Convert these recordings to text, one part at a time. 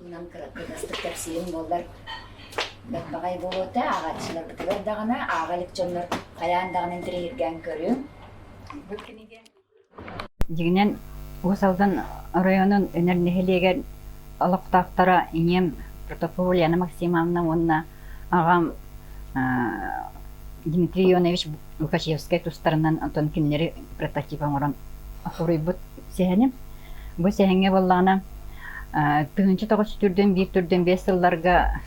Туһунан кылгастык кэпсиирим буоллар бэрт баҕайы буолуо этэ. Ааҕааччыларбытыгар даҕаны, ааҕа илик дьоннор хайаан даҕаны интэриэһиргээн көрүҥ. Бу кинигэ Дьиҥинэн, Уус Алдан оройуонун Өнөр нэһилиэгэр олохтоохторо ийэм Протопопова Ульяна Максимовна уонна аҕам Дмитрий Ионович Лукачевскай тустарынан онтон кинилэри прототип оҥорон суруйбут сэһэним. Бу сэһэҥҥэ буоллаҕына 1941 түрдэн биэс сылларга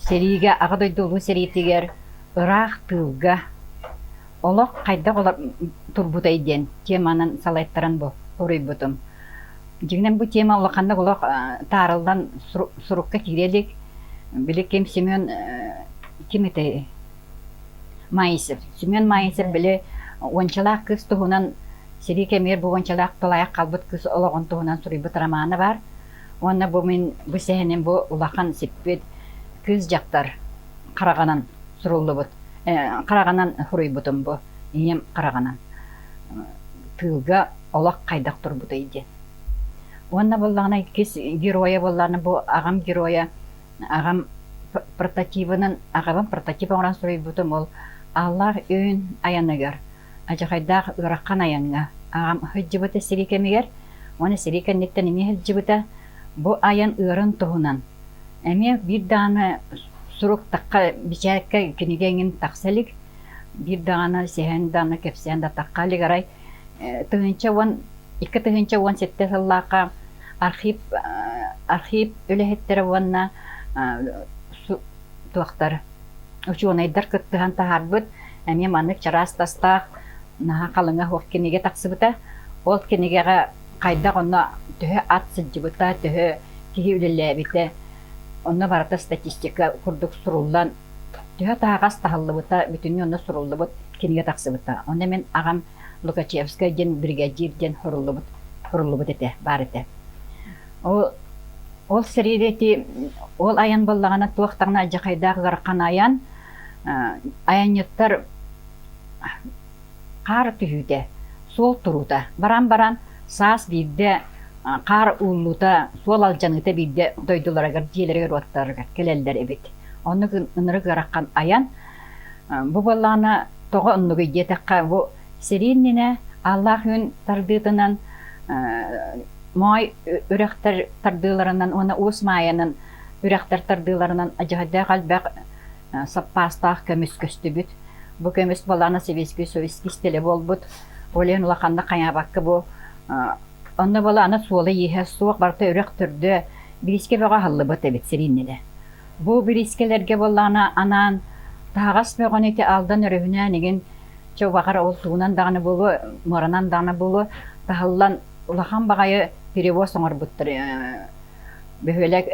сэриигэ Аҕа дойду Улуу сэриитигэр ыраах тыылга Олох хайдах турбутай диэн теманан салайтаран бу суруйбутум. Дьиҥинэн бу тема улаханнык олох таарыллан сурукка киирэ илик. Били ким Семен ким этэй? Маисев. Семен Маисев били уончалаах кыыс туһунан сэрии кэмигэр бу уончалаах тулаайах хаалбыт кыыс олоҕун туһунан суруйбут романа баар. Уонна бу мин бу сэһэним бу улахан сиппит кыыс дьахтар хараҕынан суруллубут хараҕынан суруйбутум бу ийэм хараҕынан тыылга олох хайдах турбутай диэн. Уонна буоллаҕына иккис геройа буоллаҕына бу аҕам геройа аҕам прототибынан аҕабын прототип оҥорон суруйбутум ол Ааллаах Үүн айаныгар адьахайдаах ыарахан айаҥҥа аҕам сылдьыбыта сэрии кэмигэр уонна сэрии кэнниттэн эмиэ сылдьыбыта бу айан ыарын туһунан Эмиэ биир даҕаны сурук тахха бичээккэ кинигэ эҥин тахса илик, биир даҕаны сэһэн даҕаны кэпсээн да тахха илик арай 2012 17 сыллаахха архив архив үлэһиттэрэ уонна туохтар учуонайдар кыттыһан таһаарбыт эмиэ маннык чараас тастаах наһаа халыҥа суох кинигэ тахсыбыта. Ол кинигэҕэ хайдах онно төһө ат сылдьыбыта, төһө киһи үлэлээбитэ, онно барыта статистика курдук суруллан, төһө таһаҕас таһыллыбыта бүтүннүү онно суруллубут кинигэ тахсыбыта. Онно мин аҕам Лукачевскай диэн бригадир диэн суруллубут, суруллубут этэ, баар этэ. Ол ол сэриигэ ити ол айан буоллаҕына туох даҕаны алдьархайдаах ыарахан айан, айанньыттар Хаар түһүүтэ, суол туруута баран-баран саас биирдэ хаар ууллуута, суол алдьаныыта биирдэ дойдуларыгар, дьиэлэригэр-уоттарыгар кэлэллэр эбит. Оннук ынырык ыарахан айан. Бу буоллаҕына тоҕо оннугуй диэтэххэ, бу сэрии иннинэ Ааллаах Үүн тардыытынан Моой үрэхтэр тардыыларынан уонна Уус Маайанан үрэхтэр тардыыларынан адьаһайдаах элбэх саппаастаах көмүс көстүбүт. Бу көмүс балаана Сэбиэскэй Союз кистэлэ буолбут. Ол иһин улаханнык хайаабакка бу онно балаана суола-ииһэ суох барыта үрэх төрдө бириискэ бөҕө аһыллыбыт эбит сирииннэрэ. Бу бириискэлэргэ буоллаҕына анаан таһаҕас бөҕөнү ити Алдан өрүһүнээн игин чэ баҕар ол тугунан даҕаны буолуо, муоранан даҕаны буолуо таһыллан улахан баҕайы перевоз оҥорбуттар бөһүөлэк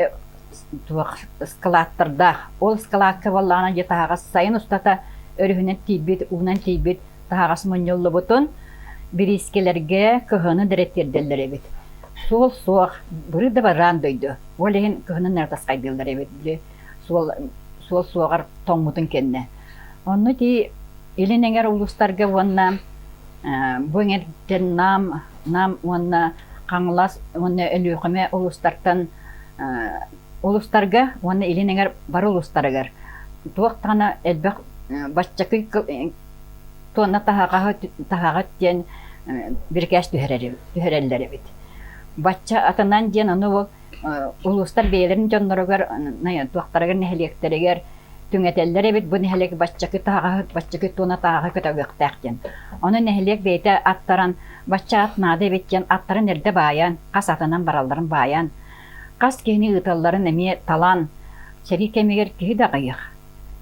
туох ыскылааттардаах. Ол ыскылаакка буоллаҕына дьэ таһаҕас сайын устата өрүһүнэн тиийбит, уунан тиийбит таһаҕас мунньуллубутун бириискэлэргэ кыһыны да эрэ тиэрдэллэр эбит. Суол суох, быры да бараан дойду. Ол иһин кыһынын эрэ таскайдыыллар эбит, били суол, суол суоҕар тоҥмутун кэннэ. Онно ити илин эҥэр улуустарга уонна бу эҥэртэн Нам, Нам уонна Хаҥалас уонна Өлүөхүмэ улуустартан улуустарга уонна илин эҥэр бары улуустарыгар туох даҕаны элбэх баччакый туонна таһаҕаһы таһаҕат диэн бирикээс түһэрэллэр эбит. Бачча атынан диэн ону ол улуустар бэйэлэрин дьонноругар туохтарыгар нэһилиэктэригэр түҥэтэллэр эбит бу нэһилиэк баччакы таһаҕаһыт баччакы туона таһаҕа көтөҕүөхтээх диэн. Ону нэһилиэк бэйэтэ аттаран бачча ат наада эбит диэн аттарын эрдэ баайан хас атынан баралларын баайан хас киһини ыыталларын эмиэ талан сэрии кэмигэр киһи да аҕыйах.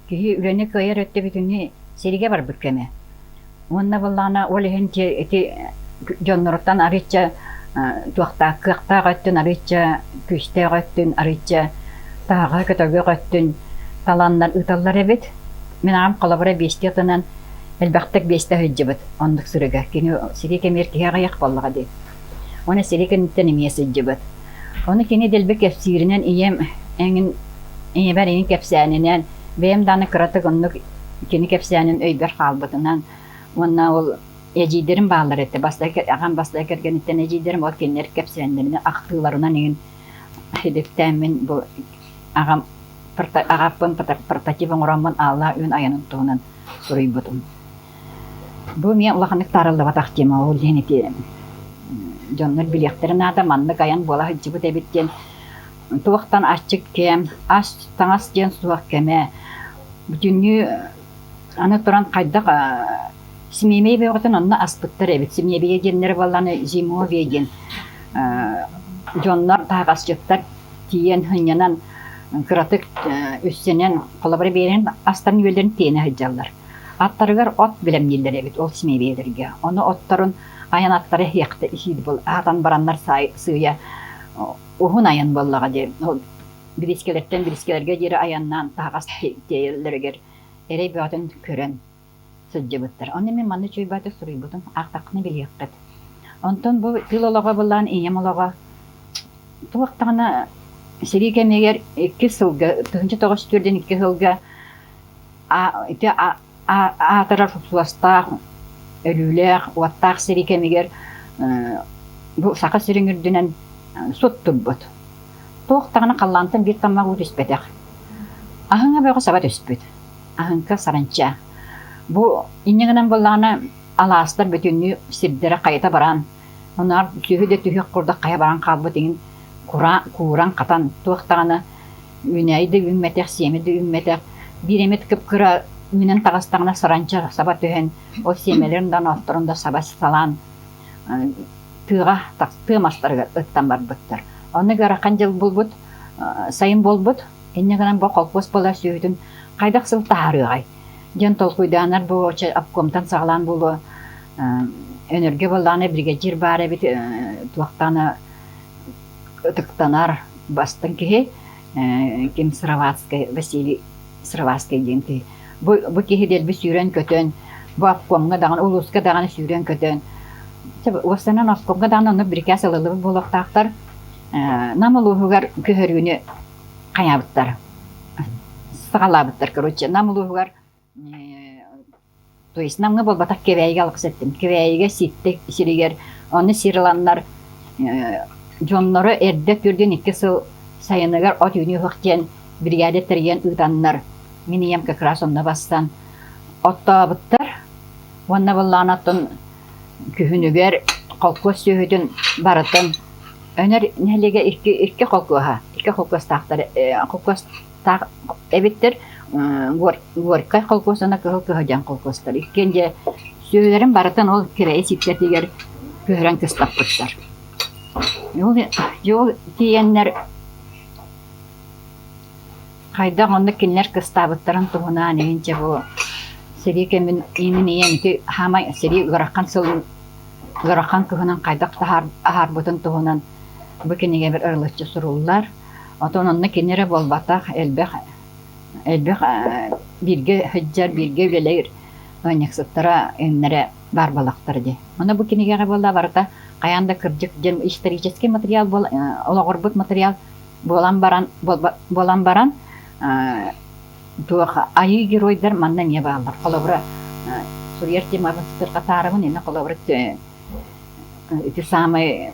Киһи үлэни кыайар өттө бүтүннүү сэриигэ барбыт кэмэ. Уонна буоллаҕына ол иһин ити дьонноруттан арыычча туохтаах кыахтаах өттүн арыычча күүстээх өттүн арыычча таһаҕа көтөгөх өттүн таланнар ыыталлар эбит. Мин аҕам холобура биэстии атынан элбэхтик биэстэ сылдьыбыт оннук сырыга. Кини сэрии кэмигэр киһи аҕыйах буоллаҕа дии. Уонна сэрии кэнниттэн эмиэ сылдьыбыт. Ону кини дэлби кэпсииринэн ийэм эҥин ийэбэр эҥин кэпсээнинэн бэйэм даҕаны кыратык оннук кини кэпсээнин өйбөр хаалбытынан уонна ол эдьиийдэрим бааллар этэ. Бастакы аҕам бастакы кэргэниттэн эдьиийдэрим ол кинилэр кэпсээннэринэн ахтыыларынан эҥин. сэдиптээммин бу аҕам аҕаппын портатив оҥороммун Ааллаах Үүн айанын туһунан суруйбутум. Бу эмиэ улаханнык таарыллыбатах тема ол иһин ити дьоннор билиэхтэрин наада маннык айан буола сылдьыбыт эбит диэн туохтан аччык кэм, ас таҥас диэн суох кэмэ бүтүннүү аны туран хайдах симиэмэй бөҕөтүн онно аспыттар эбит. Симиэбийэ диэннэр буоллаҕына зимовье диэн дьоннор таһаҕасчыттар тиийэн сынньанан кыратык үссэнэн холобура биэрэн астарын-үөллэрин тиэнэ сылдьаллар. Аттарыгар от бэлэмнииллэр эбит ол симиэбийэлэргэ. Ону отторун айан аттара иһиэхтэ иһиир аһатан бараннар сыыйа уһун айан буоллаҕа дии. Бириискэлэртэн бириискэлэргэ диэри айаннаан таһаҕас тиэйэллэригэр эрэй бөҕөтүн көрөн сылдьыбыттар. Онно мин манна үчүгэй суруйбутум, аахтаххына билиэххит. Онтон бу тыыл олоҕо былаан ийэм олоҕо туох даҕаны сэрии кэмигэр икки сылга 1942 сылга ити аатырар суостаах, өлүүлээх, уоттаах сэрии кэмигэр бу Саха сирин үрдүнэн сут турбут. Туох даҕаны халлаантан биир таммах уу түспэтэх. Аһыҥа бөҕө саба түспүт. Аһыҥка саранча. Бу инньэ гынан буоллаҕына алаастар бүтүннүү сирдэрэ хайыта баран, оннооҕор сүөһү да түһүөх курдук хайа баран хаалбыт иҥин кууран хатан туох даҕаны үүнээйи да үүммэтэх, сиэмэ да үүммэтэх, биир эмит кып-кыра үүнэн таҕыстаҕына саранча саба түһэн, ол сиэмэлэрин да оноотторун да саба салаан тыаҕа тыа мастарыгар ыттан барбыттар. Онно ыарахан дьыл буолбут, сайын буолбут. Инньэ гынан бу холкуос буолар сүөһүтүн хайдах сыл таһаарыаҕай диэн толкуйдааннар бу обкомтан саҕалаан буолуо Өнөргө буоллаҕына биригэдьиир баар эбит туохтаана ытыктанар бастыҥ киһи ким Сыроватскай Василий Сыроватскай диэн киһи. Бу, бу киһи дэлби сүүрэн-көтөн, бу обкомҥа даҕаны, улууска даҕаны сүүрэн-көтөн, уостанан обкомҥа даҕаны онно бирикээс ылыллыбыт буолуохтаахтар. Нам улууһугар көһөрүүнү хайаабыттар, саҕалаабыттар, короче, Нам улууһугар То есть Намҥа буолбатах Кэбээйигэ алгыс эттим. Кэбээйигэ Ситтэ сиригэр ону сир ыланнар дьонноро эрдэ түргэн икки сыл сайыныгар от үүнүөх диэн биригээдэ тэрийэн ыытаннар мин ийэм как раз онно бастан оттообуттар уонна быллаан оттон күһүнүгэр холкуос сүөһүтүн барытын Өнөр нэһилиэгэ икки икки холкуоһа икки холкуостаахтар холкуос таах эбиттэр Горькай холкуос уонна Кыһыл Кыһыдьан холкуостар иккиэн дьэ сүөһүлэрин барытын ол Кэбээйи ситтэтигэр көһөрөн кыстаппыттар. Ол дьэ ол тиийэннэр хайдах оннук кинилэр кыстаабыттарын туһунан иһин дьэ бу сэрии кэмин иинин ийэм ити хаамай сэрии ыарахан сылын ыарахан кыһынын хайдах аһаарбытын туһунан бу кинигэбэр ырылыччы суруллар. Отон онно кини эрэ буолбатах, элбэх элбэх бииргэ сылдьар, бииргэ үлэлиир ыанньыксыттара иннэрэ баар буоллахтара дии. Ону бу кинигэҕэ буолла барыта хайаан да кырдьык диэн исторический материал буол олоҕурбут материал буолан баран буолан баран туох айыы геройдар манна эмиэ бааллар. Холобура суруйар темабын сытырҕатаарыбын иннэ холобура ити саамай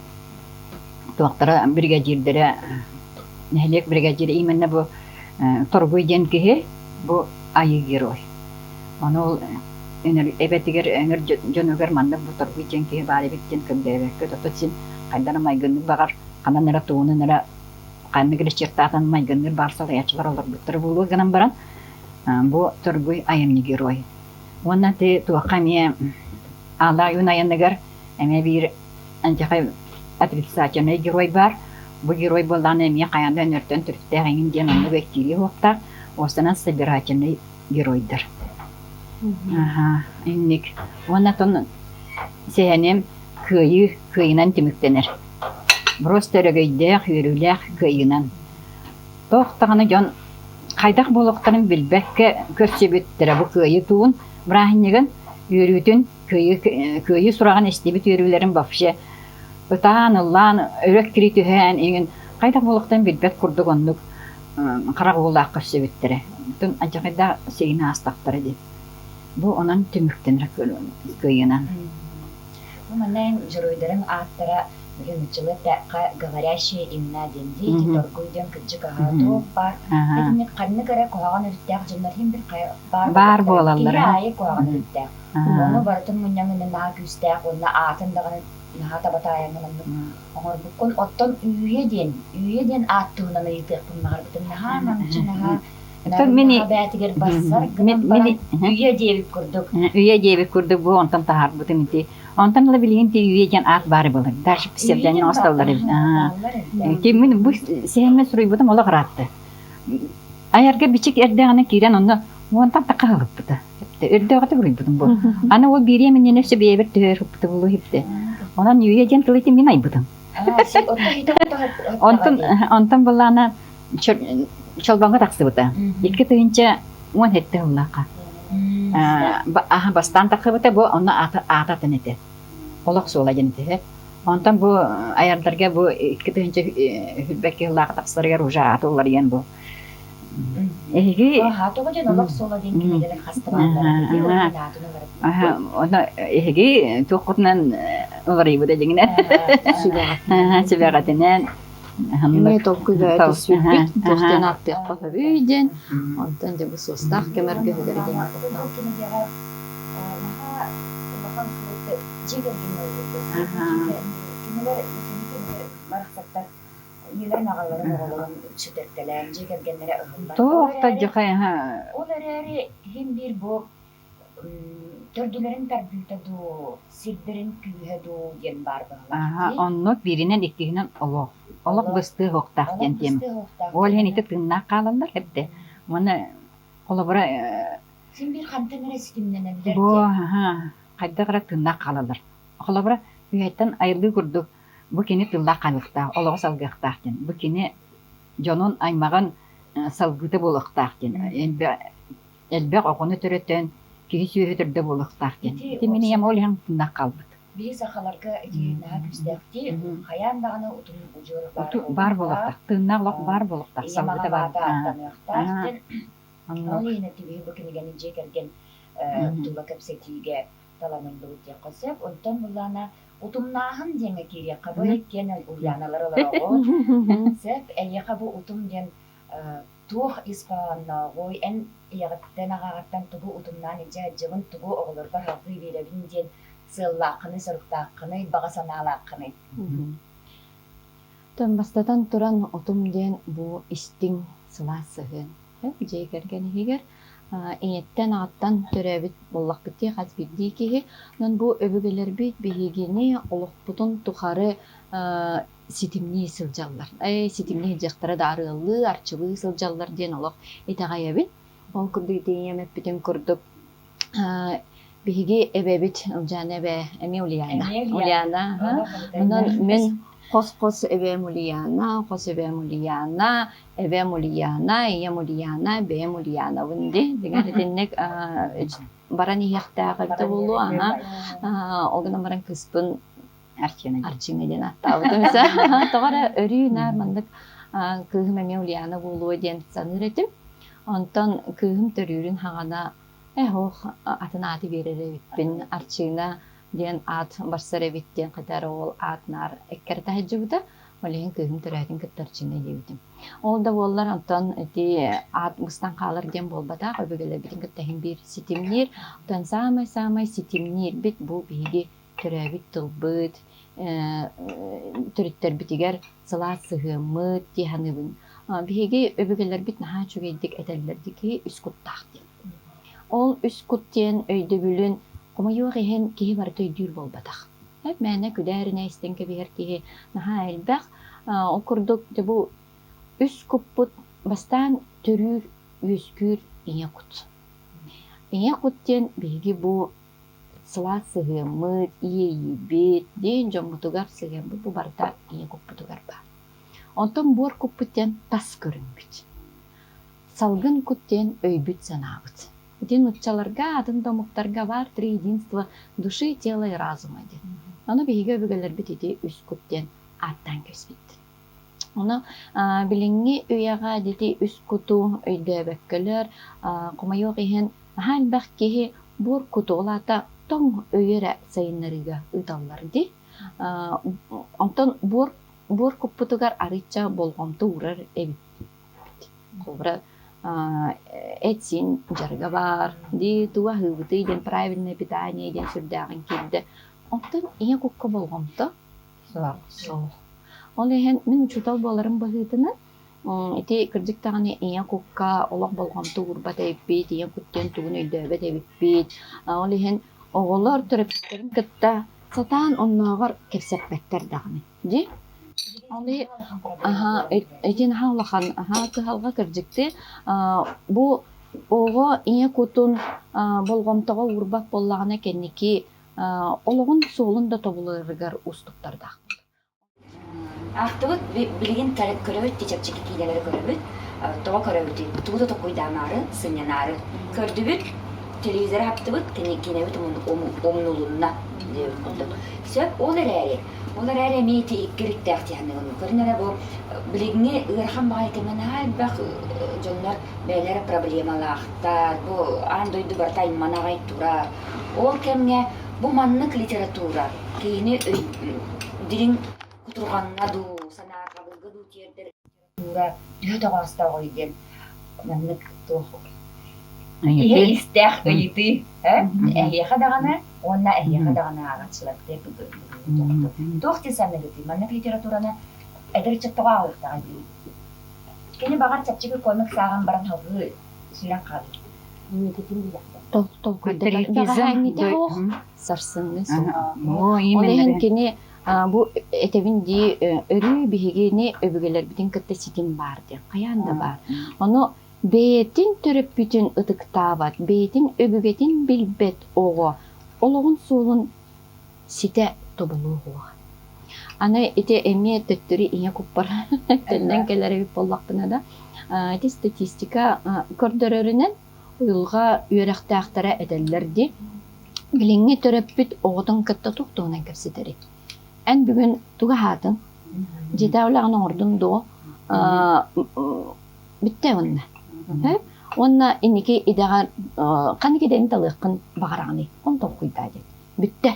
туохтара биригэдьиирдэрэ нэһилиэк биригэдьиирэ именно бу Торгуй диэн киһи бу айыы герой. Ону ол эбэтигэр өҥөр дьонугар маннык бу Торгуй диэн киһи баар эбит диэн көрдөөбөккө тото син хайдах эрэ майгыннык баҕар ханан эрэ тугунан эрэ ханнык эрэ чертаатан майгынныыр баар салайааччылар олорбуттара буолуо гынан баран бу Торгуй айымньы герой. Уонна ти туохха эмиэ Аалаай уун айаныгар эмиэ биир антихай отрицательнай герой баар. Бу герой буоллаҕына эмиэ хайаан да өнөртөн төрүттээх эҥин диэн оннук өттиилиэ суохтаах. Уостанан собирательнай геройдар. Аха, инник. Уонна тон сэһэним кыайыы кыайынан түмүктэнэр. Просто өрөгөйдөөх, үөрүүлээх кыайыынан. Туох даҕаны дьон хайдах буолуохтарын билбэккэ көрсүбүттэрэ бу кыайыы туун бырааһынньыгын үөрүүтүн кыайыы, кыайыы сураҕын истибит үөрүүлэрин вообще ытаан, ыллаан, өрө эккирии түһээн иҥин хайдах буолуохтарын билбэт курдук оннук харах уулаах көрсүбүттэрэ. Оттон алдьархайдаах сигини аастахтара дии. Бу онон түмүктэнэр кыайыынан. Бу манна эн дьоруойдарыҥ ааттара Нууччалыы эттэххэ, говорящие имена диэн дии, ити торгуй диэн кырдьык аһаа туох баар. Итинник ханнык эрэ куһаҕан өрүттээх дьоннор иһин бир баар Баар буолаллар. буолаллар. Киһи аайы куһаҕан өрүттээх. Ону барытын мунньаҥ наһаа күүстээх уонна аатын даҕаны наһаа таба таайаҥҥын оннук оҥорбуккун. Оттон Үүйэ диэн, Үүйэ диэн аат туһунан ыйытыахпын баҕарбытым. Наһаа намчы, наһаа Оттон мин бээтигэр барсар гынан баран үйэ диэбит курдук. Үйэ диэбит курдук бу онтон таһаарбытым ити. Онтон ыла билигин ти үйэ диэн аат баар буолар. Даже псевдоним оҥостоллор эбит. Ити мин бу сэһэммин суруйбутум олох ыраатта. Айарга бичик эрдэҕинэ киирэн онно уонтан тахха ылыппыта. Өрдөөҕүтэ суруйбутум бу. Аны ол биириэм иннинэ өссө бэйэбэр түһэр ылбыта буолуо иһипте. Онон үйэ диэн тылы ити мин айбытым. Онтон онтон былаана Чолбоҥҥо тахсыбыта. 2017 сыллаахха. Аха бастаан тахсыбыта бу онно аата аата атын этэ. Олох суола диэн этэ. Онтон бу айардарга бу 2022 сыллаахха тахсарыгар уже аата уларыйан бу. Эһиги Тоҕо диэн олох суола диэн кинигэлэр хаста бааллара аатын Ону эһиги туоххутунан уларыйбыта дьиҥинэн. Сүбэҕитинэн. Эмиэ толкуйга түспүппүт, туох диэн ааттыахха сөбүй диэн, онтон дьэ бу суостаах кэм өргөһүгэр диэн кинигэҕэ наһаа улахан суолта дьиэ кэргэҥҥэ ылбыт. Кинилэр кинилэр барахсаттар ийэлэрин аҕаларын оҕолорун сүтэртэлээн дьиэ кэргэннэрэ ыһыллан. Туох да дьахай Ол эрээри иһин биир бу төрдүлэрин тардыыта дуу, сирдэрин күүһэ дуу диэн баар быһыылаах дии. Оннук бииринэн, иккиһинэн олох. Олох быстыы уһуктаах Олох диэн тиэм. быстыы уһуктаах Ол иһин диэн. ити тыыннаах хаалаллар эрдэ. Уонна холобура Син биир хантан эрэ ситимнэнэллэр бу диэн. хайдах эрэ тыыннаах хаалаллар. Холобура үһэттэн айыллыы курдук бу кини тыллаах хаалыахтаах, олоҕу салгыахтаах диэн. Бу кини дьонун, аймаҕын салгыыта буолуохтаах диэн. Элбэх оҕону төрөтөн, киһи-сүөһү төрдө буолуохтаах диэн. Ити Ити мин ийэм ол иһин тыыннаах хаалбыт. Биһи сахаларга ити наһаа күүстээхтии, хайаан даҕаны утум удьуор баар Баар буолуохтаах, тыыннаах олох баар буолуохтаах, ийэм салгыта аҕам баар. аата ааттаныахтаах диэн. Оннук. Ол иһин ити биһи бу кинигэни дьиэ кэргэн тула кэпсэтиигэ талан ыллыбыт диэххэ сөп. Онтон былаана утумнааһын диэҥҥэ киириэххэ бу иккиэн Ульяналар олороҕут. Сөп, эйиэхэ бу утум диэн туох ис хоһооннооҕуй, эн ийэҕиттэн, аҕаҕыттан тугу утумнаан илдьэ сылдьабын, тугу оҕолорбор салгыы биэрэбин диэн сыаллааххыный, соруктааххыный, баҕа санаалааххыный? Оттон бастатан туран утум диэн бу истиҥ, сылаас сыһыан. Дьиэ кэргэн иһигэр ийэттэн, аҕаттан төрөөбүт буоллахпыт дии хас биирдии киһи. Онон бу өбүгэлэрбит биһигини олохпутун тухары ситимнии сылдьаллар. Ээ, ситимнии сылдьыахтара да арыаллыы, арчылыы сылдьаллар диэн олох итэҕэйэбин. Ол курдук ити ийэм эппитин курдук биһиги эбэбит Ылдьаана эбээ эмиэ Ульяна. Ульяна. Онон мин хос-хос эбээм Ульяна, хос эбээм Ульяна, эбээм Ульяна, ийэм Ульяна, бэйэм Ульянабын дии. Дигэр итинник баран иһиэхтээх эбитэ буолуо. Аха. Ол гынан баран кыыспын Арчына Арчына диэн ааттаабытым. Тоҕо эрэ өрүү наар маннык кыыһым эмиэ Ульяна буолуо диэн саныыр этим. Онтон кыыһым төрүүрүн хаҕана э ох атын ааты биэрэр эбиппин Арчына диэн аат барсар эбит диэн хата эрэ ол аат наар эккирэтэ сылдьыбыта. Ол иһин кыыһым төрөөтүн кытта Арчына диэбитим. Ол да буоллар онтон ити аат быстан хаалар диэн буолбатах, өбүгэлэрбитин кытта иһин биир ситимниир. Оттон саамай-саамай ситимниирбит бу биһиги төрөөбүт тылбыт, төрүттэрбитигэр сылаас сыһыаммыт дии саныыбын. Биһиги өбүгэлэрбит наһаа үчүгэйдик этэллэр киһи үс куттаах диэн. Ол үс кут диэн өйдөбүлүн хомойуох иһин киһи барыта өйдүүр буолбатах. Мээнэ күдээринэ истэн кэбиһэр киһи наһаа элбэх. Ол курдук дьэ бу үс куппут бастаан төрүүр, үөскүүр ийэ кут. Ийэ кут диэн биһиги бу сылаас сыһыаммыт, иэйиибит, диэн дьоммутугар сыһыаммыт бу барыта ийэ куппутугар баар. Онтон буор куппут диэн тас көрүҥмүт. Салгын кут диэн өйбүт-санаабыт. Ити нууччаларга, атын да омуктарга баар три единства души, тела и разума диэн. Ону биһиги өбүгэлэрбит ити үс кут диэн ааттаан кэбиспиттэр. Ону билиҥҥи үйэҕэ ити үс куту өйдөөбөккөлөр, хомойуох иһин, наһаа элбэх киһи буор куту, ол аата тоҥ өйү эрэ сайыннарыыга ыыталлар дии. Онтон буор буор куппутугар арыычча болҕомто уурар эбиппит. Холобура, эт-сиин дьарыга баар, дии тугу аһыыбытый диэн правильное питание диэн сүрдээҕин киирдэ. Оттон ийэ кукка болҕомто Суох. суох. Ол иһин мин учуутал буоларым быһыытынан ити кырдьык даҕаны ийэ кукка олох болҕомто уурбат эбиппит, ийэ кут диэн тугун өйдөөбөт эбиппит. Ол иһин оҕолор төрөппүттэрин кытта сатаан оннооҕор кэпсэппэттэр даҕаны. Дии? Ол аһаа ити наһаа улахан аһаа кыһалҕа кырдьыкты бу оҕо ийэ кутун болҕомтоҕо уурбат буоллаҕына кэнники олоҕун суолун да тобуларыгар уустуктардаах. Аахтыбыт билигин көрөбүт чэпчэки киинэлэри көрөбүт. Тоҕо көрөбүтүй? Тугу да толкуйдаамаары, сынньанаары. Көрдүбүт, телевизоры аптыбыт, киинэбит умнулунна диэбит курдук. Сөп, ол эрээри Ол эрээри эмиэ ити икки өрүттээх дии Көрүн эрэ бу билиҥҥи ыарахан баҕайы кэмҥэ наһаа элбэх дьоннор бэйэлэрэ проблемалаахтар, бу аан дойду барыта аймана аҕай турар. Ол кэмҥэ бу маннык литература киһини дириҥ кутурҕаҥҥа дуу, санаарҕабылга дуу тиэрдэр Тура төһө тоҕоостооҕуй диэн маннык туох иһэ истээх ыйытыы э эһиэхэ даҕаны уонна эһиэхэ даҕаны ааҕааччыларга туох дии саныыгытый маннык литератураны эдэр ыччат тоҕо ааҕыахтааҕый диибит кини баҕар чэпчэки комикс ааҕан баран салгыы сүүрэн хаалар инникитин билэхтэр Толкуйдатар бэҕэһээҥҥитэ суох, сарсыҥҥы суох. Ол иһин кини Бу этэбин дии, өрүү биһигини өбүгэлэрбитин кытта ситим баар диэн, хайаан да баар. Ону бэйэтин төрөппүтүн ытыктаабат, бэйэтин өбүгэтин билбэт оҕо олоҕун суолун ситэ тобулуо Аны ити эмиэ төттөрү ийэ куппар төннөн кэлэр эбит буоллахпына да, ити статистика көрдөрөрүнэн уйулҕа үөрэхтээхтэрэ этэллэр дии, Билиҥҥи төрөппүт оҕотун кытта туох туһунан кэпсэтэрий? Эн бүгүн тугу аһаатыҥ? Дьиэтээҕи үлэҕин оҥордуҥ дуо? Бүттэ уонна. Уонна инники идэҕэр ханнык идэни талыаххын баҕараҕыный? Он толкуйдаа диэн. Бүттэ.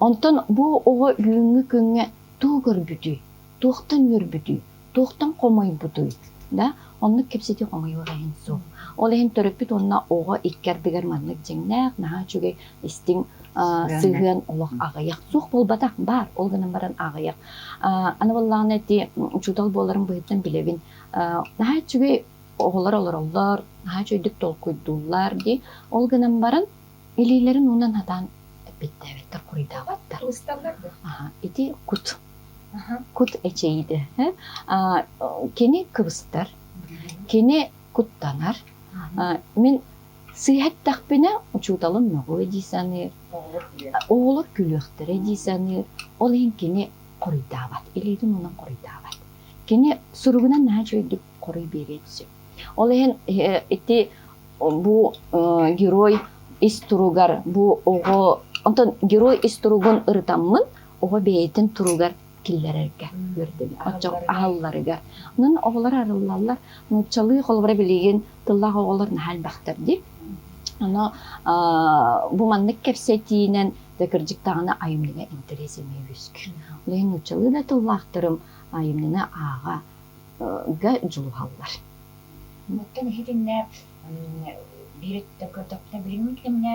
Онтон бу оҕо бүгүҥҥү күҥҥэ тугу көрбүтүй? Туохтан үөрбүтүй? Туохтан хомойбутуй? Да? Оннук кэпсэтии хомойуох иһин суох. Ол иһин төрөппүт уонна оҕо икки ардыгар маннык дьиҥнээх, наһаа үчүгэй, истиҥ сыһыан олох аҕыйах. Суох буолбатах, баар, ол гынан баран аҕыйах. Аны буоллаҕына ити учуутал буоларым быһыытынан билэбин. Наһаа үчүгэй оҕолор олороллор, наһаа үчүгэйдик толкуйдууллар дии. Ол гынан баран илиилэрин уунан хатаан эппиэттээбэттэр, хоруйдаабаттар. Ити кут. Кут эчэйиитэ. Кини кыбыстар, кини куттанар. Мин сыыһа эттэхпинэ учууталым мөҕүө дии саныыр, оҕолор күлүөхтэрэ дии саныыр. Ол иһин кини хоруйдаабат, илиитин уунан хоруйдаабат. Кини суругунан наһаа үчүгэйдик хоруй биэриэн сөп. Ол иһин ити бу герой ис туругар бу оҕо онтон герой ис туругун ырытаммын оҕо бэйэтин туругар киллэрэргэ үөрдэбин. Оччо аһалларыгар. Онон оҕолор арыллаллар. Нууччалыы холобура билигин тыллаах оҕолор наһаа элбэхтэр дии. Ону бу маннык кэпсэтиинэн да кырдьык даҕаны айымньыга интэриэс эмиэ үөскүүр. Ол иһин нууччалыы да тыллаахтарым айымньыны ааҕа дьулуһаллар. Оттон иһитиннэ биир өттүттэн көрдөхпүнэ, билиҥҥи кэмҥэ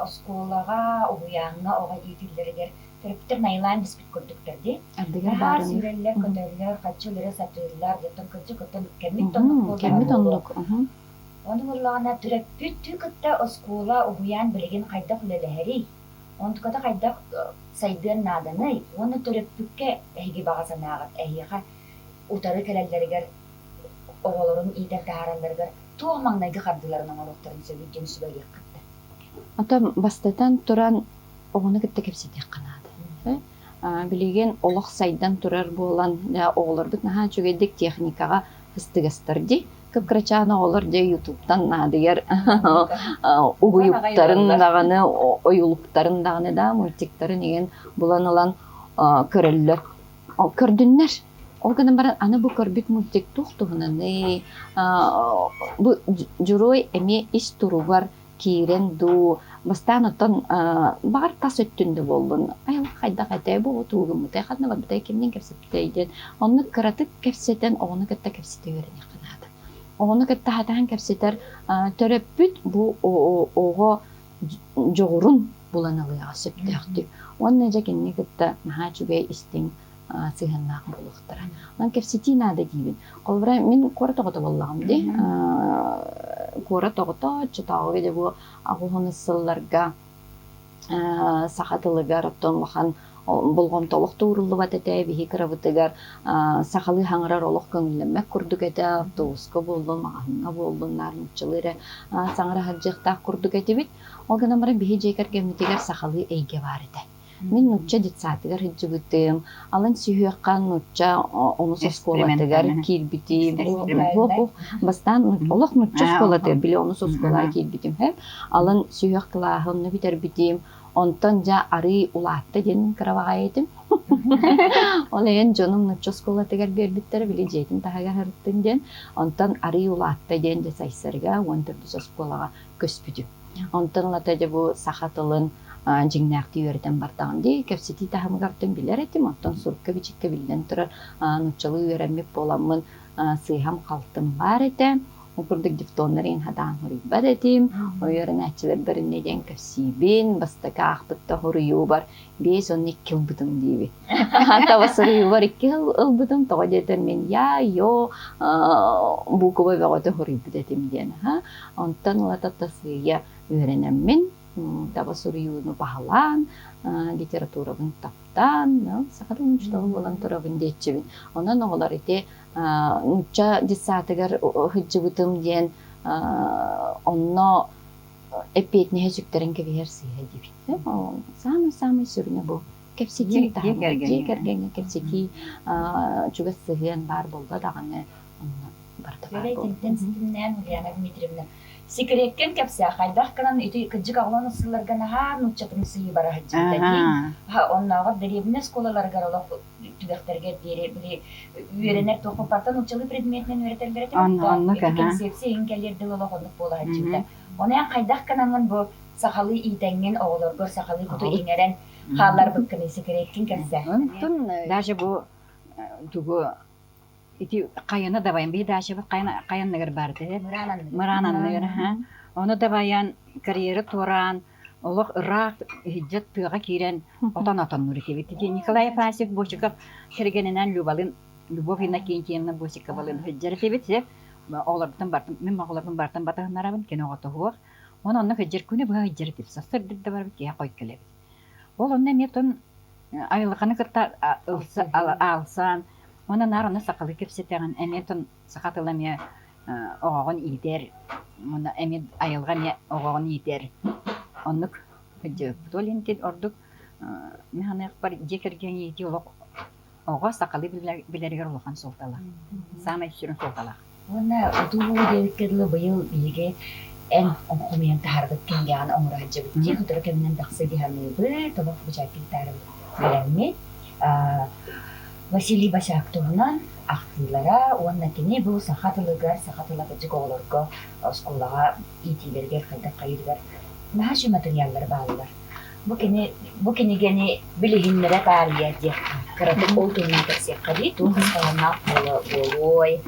оскуолаҕа, уһуйааҥҥа оҕо иитиллэригэр төрөппүттэр найылаан испит курдуктар дии. Ардыгар Наһаа баарыҥ. сүүрэллэр, көтөллөр, хаччы өлөрө сатыыллар, оттон кырдьык оттон кэммит оннук буоллаҕа Кэммит буолуо. оннук. Ону буоллаҕына төрөппүт кытта оскуола, уһуйаан билигин хайдах үлэлэһэрий? Онтуката хайдах сайдыан нааданый? Уонна төрөппүккэ эһиги баҕа санааҕыт эһиэхэ утары кэлэллэригэр оҕолорун иитэн таһааралларыгар туох маҥнайгы хардыыларын оҥоруохтарын сөбүй диэн сүбэлиэххит да? Оттон бастатан туран оҕону кытта кэпсэтиэххэ наада. Билигин олох сайдан турар буолан оҕолорбут наһаа үчүгэйдик техникаҕа ыстыгастар дии. Кып-кырачаан оҕолор дьэ ютубтан наадыйар угуйуктарын даҕаны, ойулуктарын даҕаны да мультиктарын игин булан ылан көрөллөр. Көрдүннэр. Ол гынан баран аны бу көрбүт мультик туох туһунаный? Бу дьоруой эмиэ ис туругар. киирэн дуу, бастаан оттон баҕар тас өттүн да буоллун, айылҕа хайдах этэ, бу тугуммутай, ханна барбытай, кимниин кэпсэппитэй диэн оннук кыратык кэпсэтэн оҕону кытта кэпсэтэ үөрэниэххэ наада. Оҕону кытта сатаан кэпсэтэр төрөппүт бу оҕо дьоҕурун булан ылыаҕа сөптөөхтүк. Уонна дьэ кинини кытта наһаа үчүгэй истиҥ сыһыаннаах буолуохтара. Онон кэпсэтии наада диибин. Холобура, мин куорат оҕото буоллаҕым дии. Куорат оҕото оччотооҕуга дьэ бу аҕыс сылларга саха тылыгар оттон улахан болҕомтолох да ууруллубат этэ. Биһи кырабытыгар сахалыы хаҥырар олох көҥүллэммэт курдук этэ. Автобуска буоллун, маҕаһыыҥҥа буоллун, наар нууччалыы эрэ саҥара сылдьыахтаах курдук этибит. Ол гынан баран биһи дьиэ кэргэммитигэр сахалыы эйгэ баар этэ. Мин нуучча детсадыгар сылдьыбытым, алын сүһүөххэ нуучча онус оскуолатыгар киирбитим. Бастаан олох нуучча оскуолатыгар, били онус оскуолаҕа киирбитим. Алын сүһүөх кылааһы онно бүтэрбитим. Онтон дьэ арыый улаатта диэн кыра этим. Ол иһин дьонум нуучча оскуолатыгар биэрбиттэрэ, били дьиэтин таһыгар сырыттын диэн. Онтон арыый улаатта диэн дьэ Сайсарга 14 оскуолаҕа көспүтүм. Онтон ылата дьэ бу саха тылын дьиҥнээхтии үөрэтэн бардаҕым дии. Кэпсэтии таһымыгар оттон билэр этим, оттон сурукка-бичиккэ биллэн турар нууччалыы үөрэммит буоламмын сыыһам-халтым баар этэ. Ол курдук дифтоннар иһин хатаан хоруйбат этим. Үөрэнээччилэрбэр инньэ диэн кэпсиибин. Бастакы аахпытта хоруйуубар 52 ылбытым диибин. Таба суруйуубар икки ылбытым. Тоҕо диэтэр мин я, ё буукуба бөҕөтө хоруйбут этим диэн. Онтон ылата сыыйа үөрэнэммин, таба суруйууну баһылаан, литературабын таптаан, саха тылын учуутала буолан турабын диэччибин. Онон оҕолор ити нуучча детсадыгар сылдьыбытым диэн онно эппиэтинэһи сүктэрэн кэбиһэр сыыһа диибит. Саамай-саамай сүрүнэ бу кэпсэтии таһыма, дьиэ кэргэҥҥэ кэпсэтии чугас сыһыан баар буолла даҕаны онно барыта баар Үөрэ итинтэн ситимнээн Ульяна Дмитриевна секреккин кэпсээ хайдах гынан ити кырдьык оҕолон сылларга наһаа нууччатын сыйыы бара сылдьыбыта дии. Оннооҕор дэриэбинэ оскуолаларыгар олох түгэхтэригэр диэри били үөрэнэр туохпаппартан нууччалыы предметинэн үөрэтэллэр этэ ити концепция иһин кэлиэр дылы олох оннук буола сылдьыбыта. Ону эн хайдах гынаҥҥын бу сахалыы иитэҥҥин оҕолоргор сахалыы куту иҥэрэн хаалларбыккыный секреккин кэпсээ. Даже бу тугу ити хайаны дабайан биһи дачабыт хайанныгар баар этэ мыраан анныгар ону дабайан карьера туораан олох ыраах иһирдьэ тыаҕа киирэн отон отоннуур этибит ити Николай Афанасьев Бочиков кэргэнинээн Любалын Любовь Иннокентьевна Босиковалыын сылдьар этибит оҕолорбутун бартын мин оҕолорбун бартын батыһыннарабын кини оҕото суох Онон онно сылдьар күнү быһа сылдьар этибит сарсыарда да барабыт киэһэ хойут кэлэбит Ол онно эмиэ тон айылҕаны кытта аалсан, уонна наар онно сахалыы кэпсэтэҕин, эмиэ тон саха тыла эмиэ оҕоҕун иитэр, уонна эмиэ айылҕа эмиэ оҕоҕун иитэр. Оннук сылдьыбыппыт. Ол иһин ордук мин саныахпар дьиэ кэргэн иитии олох Оҕо сахалыы билэригэр улахан суолталаах. Саамай сүрүн суолталаах. Уонна утуу диэбиккэ дылы быйыл биһиги эн хомуйан таһаарбыт кинигэҕин оҥоро сылдьабыт дии сотору кэминэн тахса дии саныыбыт, олох бэчээккэ таһаарабыт бэлэммит. Василий Босяк туһунан ахтыылара уонна кини бу саха тылыгар, саха тыла кырдьык оҕолорго оскуолаҕа иитиилэригэр хайдах хайыырыгар наһаа үчүгэй матырыйааллар бааллар. Бу кини бу кинигэни билиһиннэрэ таарыйа диэххэ, кыратык ол туһунан кэпсиэххэ дии, туох ысталаннаах буолуой,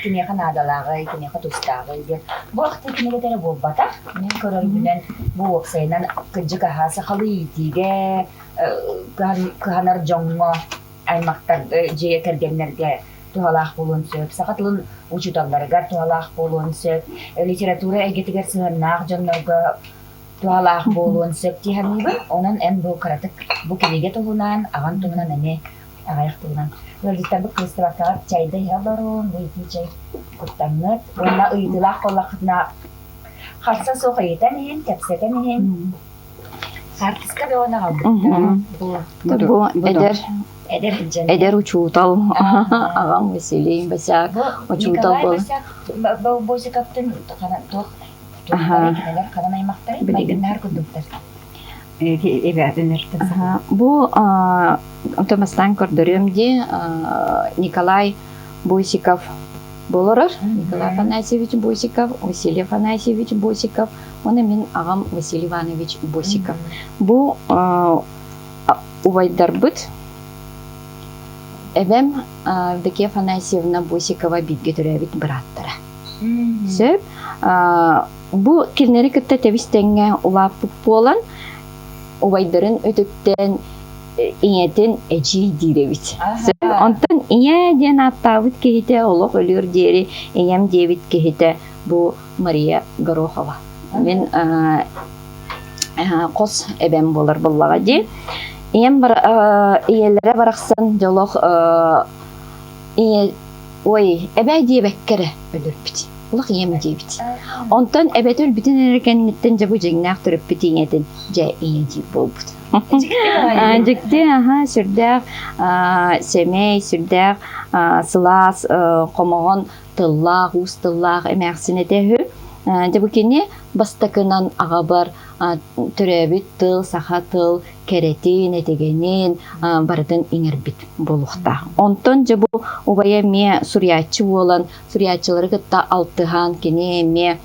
кимиэхэ наадалааҕый, кимиэхэ тустааҕый диэн. Бу ахтыы кинигэтэ эрэ буолбатах. Мин көрөрбүнэн бу уопсайынан кырдьык аһаа сахалыы иитиигэ кыһанар дьоҥҥо, аймахтар дьиэ кэргэннэргэ туһалаах буолуон сөп, саха тылын учууталларыгар туһалаах буолуон сөп, литература эйгэтигэр сыһыаннаах дьоннорго туһалаах буолуон сөп дии саныыбын. Онон эн бу кыратык бу кинигэ туһунан, аҕан туһунан эмиэ аҕыйах тылынан ыалдьыттарбыт кыбыстыбаккаҕыт чайда иһэ олорун, бу итии чэй куттаҥҥыт уонна ыйытыылаах буоллаххытына харса суох ыйытан иһин, кэпсэтэн иһин. Хаартыска бөҕөнү аҕалбыттара. Бу эдэр эдэр сылдьан эдэр учуутал аҕам Василий Босяк учуутал Николай буол Босяк Босиковтын туох Бу онтон бастаан көрдөрүөм дии Николай Босиков. Болорор Николай Афанасьевич Босиков, Василий Афанасьевич Босиков, уонна мин аҕам Василий Иванович Босиков. Бу убайдарбыт эбэм Евдокия Афанасьевна Босикова бииргэ төрөөбүт бырааттара. Сөп. Бу кинилэри кытта тэбис-тэҥҥэ улааппыт буолан, убайдарын өтүктэн ийэтин эдьиий диир эбит. Онтон ийэ диэн ааттаабыт киһитэ олох өлүөр диэри ийэм диэбит киһитэ бу Мария Горохова. Мин хос эбэм буолар буоллаҕа дии. Ийэм ийэлэрэ барахсан дьолох ийэ ой эбээ диэбэккэ эрэ өлөрбүт. Олох ийэм диэбит. Онтон эбэтэ өлбүтүн эрэ кэнниттэн дьэ бу дьиҥнээх төрөппүт ийэтин дьэ ийэ диир буолбут. Дьикти, аха, сүрдээх сэмэй, сүрдээх сылаас, хомоҕон тыллаах, уус тыллаах эмээхсин этэ үһү. Дьэ бу кини бастакынан аҕабар төрөөбүт тыл, саха тыл кэрэтин, этигэнин барытын иҥэрбит буолуохтаах. Онтон дьэ бу убайа эмиэ суруйааччы буолан, суруйааччылары кытта алтыһан, кини эмиэ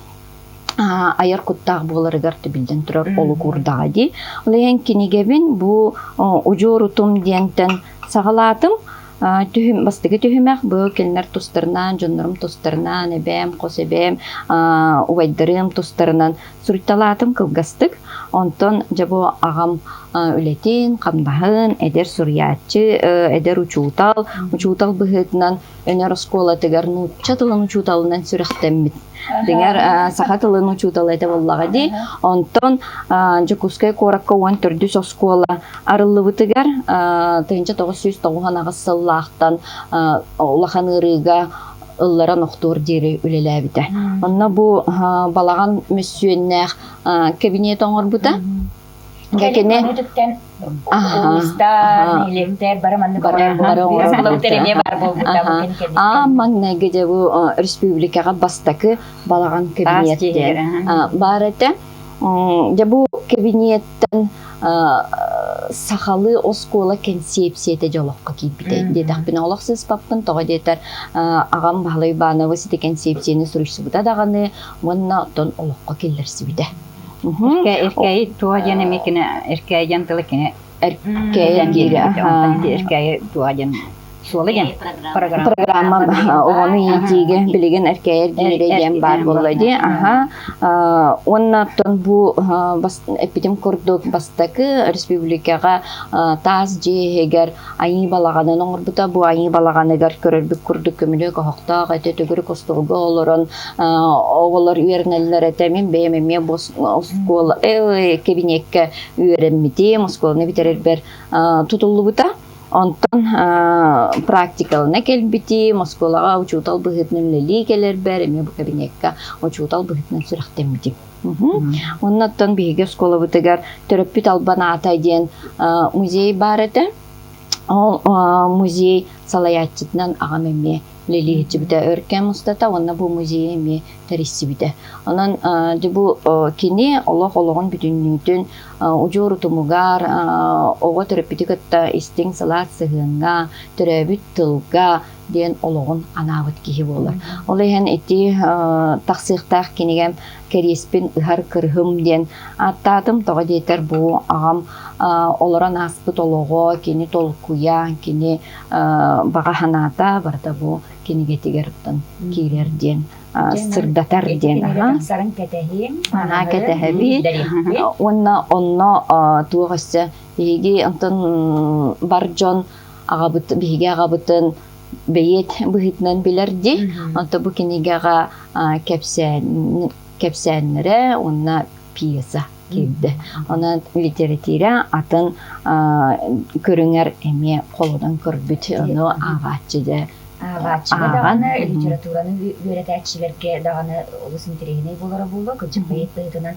айар куттаах буоларыгар түбүллэн турар олук уурдаҕа дии. Ол иһин кинигэбин бу удьуор утум диэнтэн саҕалаатым. Түһүм, бастакы түһүмэх бу кинилэр тустарынан, дьоннорум тустарынан, эбээм, хос эбээм, убайдарым тустарынан суруйталаатым кылгастык. Онтон дьэ бу аҕам үлэтин, хамнаһын, эдэр суруйааччы, эдэр учуутал, учуутал быһыытынан Өнөр оскуолатыгар нуучча тылын учууталынан сүрэхтэммит. Дьиҥэр, саха тылын учуутала этэ буоллаҕа дии. Онтон Дьокуускай куоракка 14 оскуола арыллыбытыгар 1998 сыллаахтан улахан ыарыыга ылларан охтуор диэри үлэлээбитэ. Онно бу балаҕан мөссүөннээх кабинет оҥорбута. Кини улуустар, нэһилиэктэр бары маннык бары оҥорбуттар эмиэ баар буолбута. Аан маҥнайгы дьэ бу республикаҕа бастакы балаҕан кабинет диэн баар этэ. Дьэ бу кабинеттэн сахалыы оскуола кэнсиэпсийэтэ дьэ олоххо киирбитэ диэтэхпинэ олох сыыспаппын тоҕо диэтэр аҕам Баһылай Иванович ити кэнсиэпсийэни суруйсубута даҕаны уонна оттон олоххо киллэрсибитэ. Эркээйи туоһа диэн эмиэ кини эркээйи диэн тылы кини Эркээйи диир. Онтон ити эркээйи туоһа диэн суола диэн программа программа оҕону иитиигэ билигин эркээйи эргиирэ диэн баар буолла дии. Аха. Уонна оттон бу эппитим курдук бастакы республикаҕа таас дьиэ иһигэр айыы балаҕанын оҥорбута. Бу айыы балаҕаныгар көрөрбүт курдук көмүлүөк оһохтоох этэ, төгүрүк остуолга олорон оҕолор үөрэнэллэр этэ. Мин бэйэм эмиэ бу оскуола кэбиниэккэ үөрэммитим, оскуоланы бүтэрэрбэр тутуллубута. Онтон практикалана кэлбитим, оскуолаҕа учуутал быһыытынан үлэлии кэлэрбэр эмиэ бу кабинекка учуутал быһыытынан сүрэхтэммитим. Онно оттон биһиги оскуолабытыгар төрөппүт албан аата диэн музей баар этэ. Ол музей салайааччытынан аҕам эмиэ үлэлиэччибитэ өр кэм устата уонна бу музейы эмиэ тэрийсибитэ. Онон дьэ бу кини олох олоҕун бүтүннүүтүн удьуор утумугар оҕо төрөппүтү кытта истиҥ сылаас сыһыаҥҥа, төрөөбүт тылга диэн олоҕун анаабыт киһи буолар. Ол иһин ити тахсыахтаах кинигэм Кэриэспин ыһар кырыһым диэн ааттаатым. Тоҕо диэтэр бу аҕам олорон ааспыт олоҕо, кини толкуйа, кини баҕа санаата барыта бу кинигэтигэр киирэр диэн сырдатар диэн тахсарын кэтэһиэҥ аһаа кэтэһэбит уонна онно туох өссө биһиги онтон бар дьон аҕабыт биһиги аҕабытын бэйиэт быһыытынан билэр дии онто бу кинигэҕэ кэпсээн кэпсээннэрэ уонна пьеса киирдэ. Онон литература атын көрүҥэр эмиэ холонон көрбүт, ону ааҕааччы дьэ Ааҕааччыга даҕаны, литератураны үөрэтээччилэргэ даҕаны олус интэриэһинэй буолара буолуо. Кырдьык поэт быһыытынан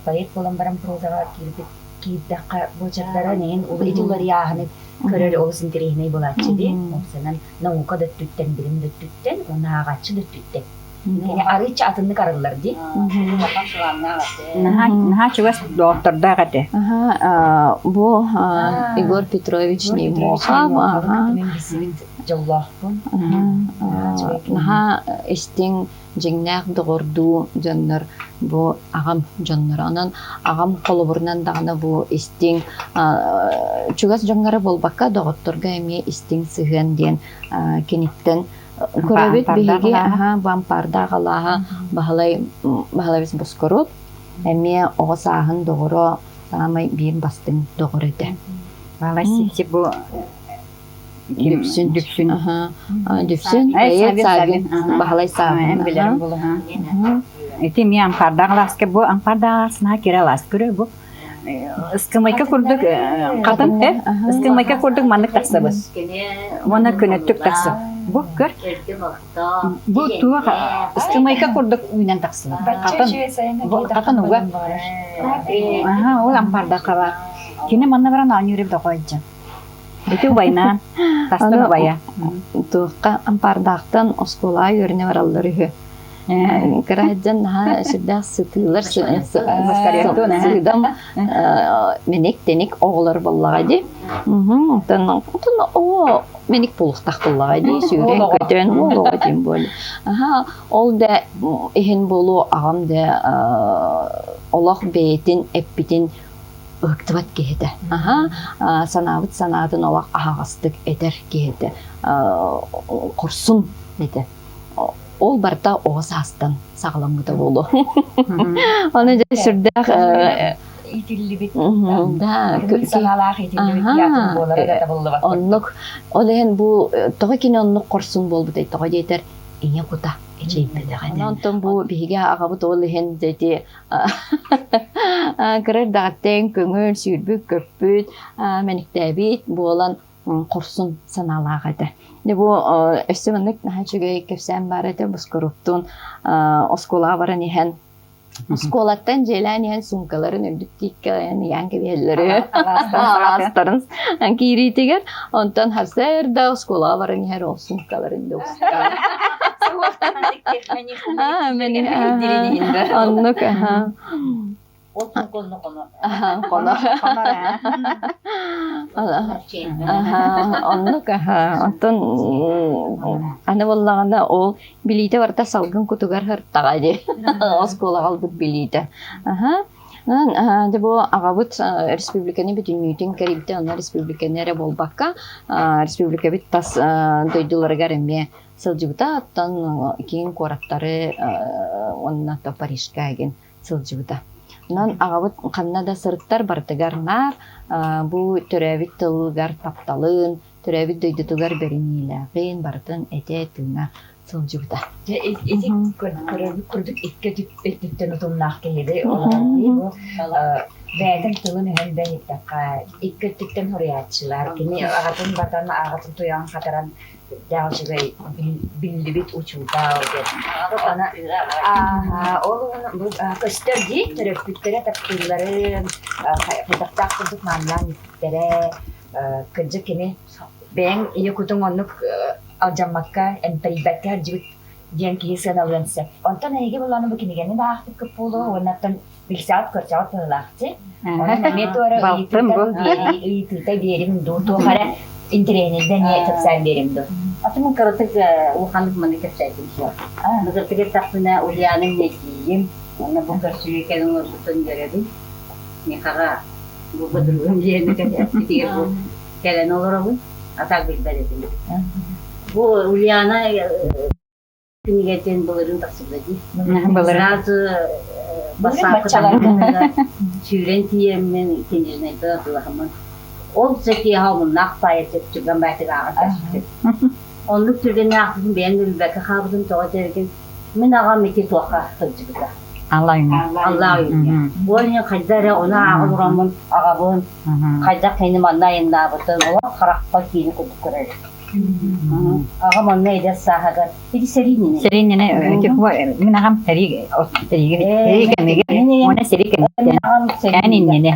поэт буолан баран прозаҕа киирбит киирдэххэ буочардара нэһин ити уларыйааһыны көрөр олус интэриэһинэй буолааччы дии. Уопсайынан наука да өттүттэн, билим да өттүттэн уонна ааҕааччы да өттүттэн. Кини арыычча атыннык арыллар дии. Наһаа чугас доҕоттордоох этэ. Бу Егор Петрович Неймохов. Дьоллоохпун. Наһаа истиҥ дьиҥнээх доҕордуу дьоннор бу аҕам дьонноро. Онон аҕам холобурунан даҕаны бу истиҥ чугас дьоҥҥо эрэ буолбакка доҕотторго эмиэ истиҥ сыһыан диэн киниттэн көрөбүт биһиги бампаардаах алааһа Баһылай Баһылайбыс Боскоруоп эмиэ оҕо сааһын доҕоро саамай биир бастыҥ доҕор этэ. Баһылай Сипсип бу Дүпсүн. Дүпсүн. Дүпсүн. Бэйэт Саввин. Баһылай Саввин. Билэрим булуһа. Ити эмиэ ампаардаах алааска бу ампаардаах алаас наһаа кэрэ алаас көрө бу ыскымайка курдук хатын ыскымайка курдук маннык тахсабыт уонна көнөттүк тахсар бу көр бу туох ыскымайка курдук үүнэн тахсыбыт хатын бу хатын уга аха ол ампаардаахха баар кини манна баран оонньуур эбит оҕо Ити убайнаан, тастан убайа. Туохха ампаардаахтан оскуолаҕа үөрэнэ бараллар үһү. Кыра сылдьан наһаа сүрдээх сытыылар сыыдам мэник-тэник оҕолор буоллаҕа дии. Онтон онтон оо мэник буолуохтаах буоллаҕа дии сүүрэн-көтөн уол оҕо диэн буолла. Аһаа ол да иһин буолуо аҕам да олох бэйэтин эппитин ыһыктыбат киһитэ. Аһа, санаабыт санаатын олох аһаҕастык этэр киһитэ. Хорсун этэ. Ол барыта оҕо саастан саҕаламмыта буолуо. Аны дьэ сүрдээх итиллибит да санаалаах итиллибит атын буолара да табыллыбат. Оннук ол иһин бу тоҕо кини оннук хорсун буолбутай тоҕо диэтэр ийэ кута эчэйбэтэҕэ. Онтон бу биһиги аҕабыт ол иһин ити Кыра эрдэҕиттэн көҥүл сүүрбүт-көппүт, мэниктээбит буолан хорсун санаалаах этэ. Дьэ бу өссө маннык наһаа үчүгэй кэпсээн баар этэ Боскоруптуун оскуолаҕа баран иһэн оскуолаттан дьиэлээн иһэн суумкаларын үрдүк тииккэ ыйаан кэбиһэллэрэ алаастарын киириитигэр онтон сарсыарда оскуолаҕа баран иһэр ол суумкаларын да Оннук аха. Ол конно хоно. Хоно. Оннук аха. Оттон аны буоллаҕына ол билиитэ барыта салгын кутугар сыртаҕа дии. Оскуолаҕа ылбыт билиитэ. Аха. Дьэ бу аҕабыт республиканы бүтүннүүтүн кэрийбитэ, онно республиканы эрэ буолбакка, республикабыт тас дойдуларыгар эмиэ сылдьыбыта, оттон киин куораттары уонна то Парижка игин сылдьыбыта. Онон аҕабыт ханна да сырыттар барытыгар наар бу төрөөбүт тылыгар тапталын, төрөөбүт дойдутугар бэриниилээҕин барытын этэ-тыына сылдьыбыта. Дьэ ити көрөрбүт курдук икки өттүттэн утумнаах киһиби олорор бу бэйэтин тылын өһөн бэйиттэххэ икки өттүттэн суруйааччылар кини аҕатын батан аҕатын туйаҕын хатаран сүрдээх үчүгэй биллибит учуутал диэн. Ол бу көстөр дии төрөппүттэрэ таптыылларын хайдахтаах курдук маанылаан ииттэрэ кырдьык кини бэйэҥ ийэ кутуҥ оннук алдьаммакка эмтэрийбэккэ сылдьыбыт диэн киһи сыаналыан сөп. Онтон эһиги булааны бу кинигэни да аахпыккыт буолуо уонна оттон билсэҕит көрсөҕүт быһыылаахчы. Онон эмиэ туора ыйытыыта биэрим дуу, туох эрэ интэриэһинэйдэ эмиэ кэпсээн биэрим дуу. Атын кыратык улаханнык маны кэпсээтим суох. Кыратык эттэхпинэ Ульяна эдьиийим, уонна бу көрсүһүү кэлин олорбутун үөрэбин. Михаҕа бу подругам диэни кэпсэппитигэр бу кэлэн олоробун, а так билбэт этим. Бу Ульяна кинигэтин былырыын тахсыбыта дии. Былырыын. Сразу бассаапка сүүрэн тиийэммин книжныйда атыылаһаммын ол сэтиэхэ омуннаах паайа түргэн баайтык ааҕан кэспитим. Оннук түргэнник аахпытын бэйэм да билбэккэ хаалбытым тоҕо этэргин мин аҕам ити туохха сылдьыбыта. Аллаа Аллаа үйүнэ. Ол иһин хайда эрэ ону ааҕан ураммын аҕабын хайдах кини манна айаннаабытын олох харахпар киини курдук көрөр. Аҕам онно эдэр сааһыгар ити сэрии иннинэ. Сэрии иннинэ мин аҕам сэрии сэрии кэмигэр уонна сэрии кэмиттэн кээн иннинэ